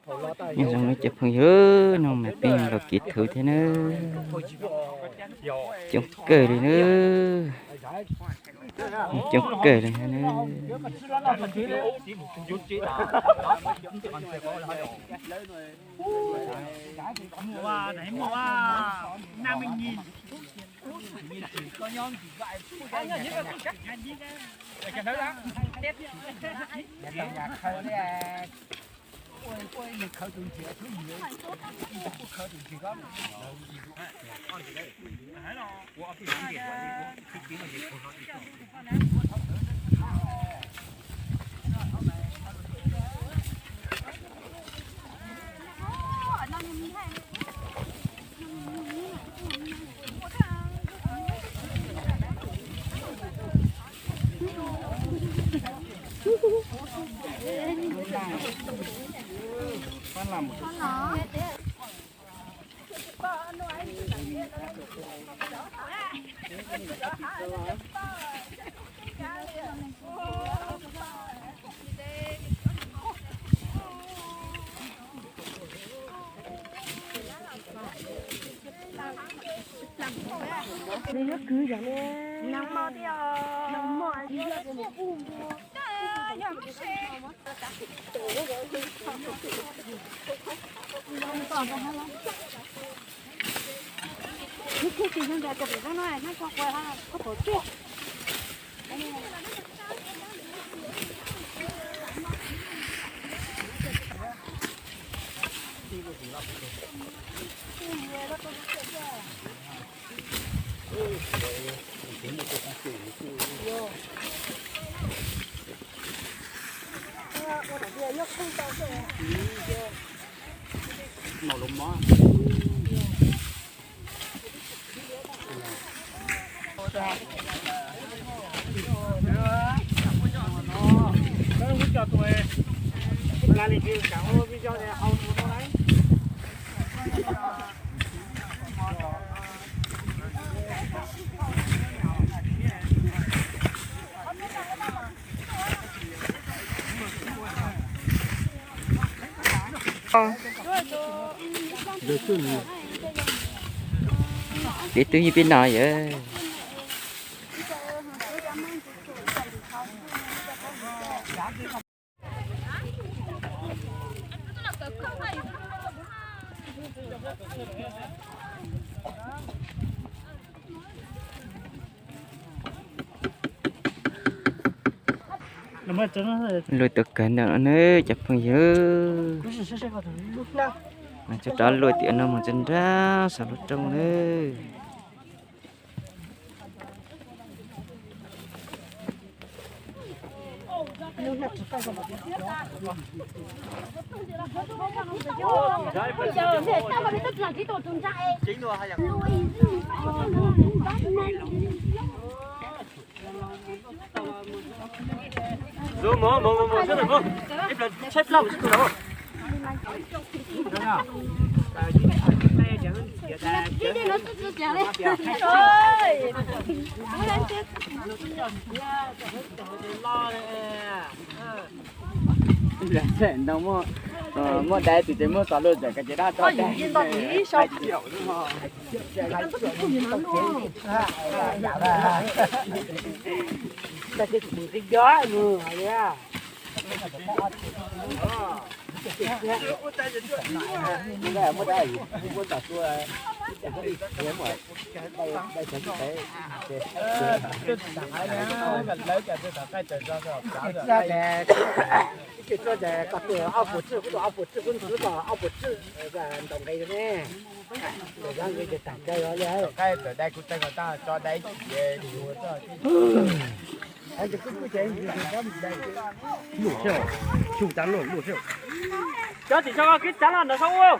Nyob zoo nawb cov phooj ywg, no mas peb los kev thwv thiab nawb. Coob kawg li nawb. Coob kawg li nawb. Peb twb yog peb no yom. Luaj tuaj kawg ntawm no nawb cov phooj ywg. Mas tso rov luaj tiam no mus tso nrab saum lub roob nawb. Ntoo muaj, muaj dai tus ces muaj xav luaj tseem ka ces dab tso dai. Ces tso ces koj tus ob puas tswj, kuv tus ob puas tswj, kuv ntxhw kom ob puas tswj ntaus nqe ne. Ntaus nqe ces tag kawg li. Qaib tawm dai kuv tag kom tag tso dai. Cov tim tso koj kib tsav los ntawm saub ua.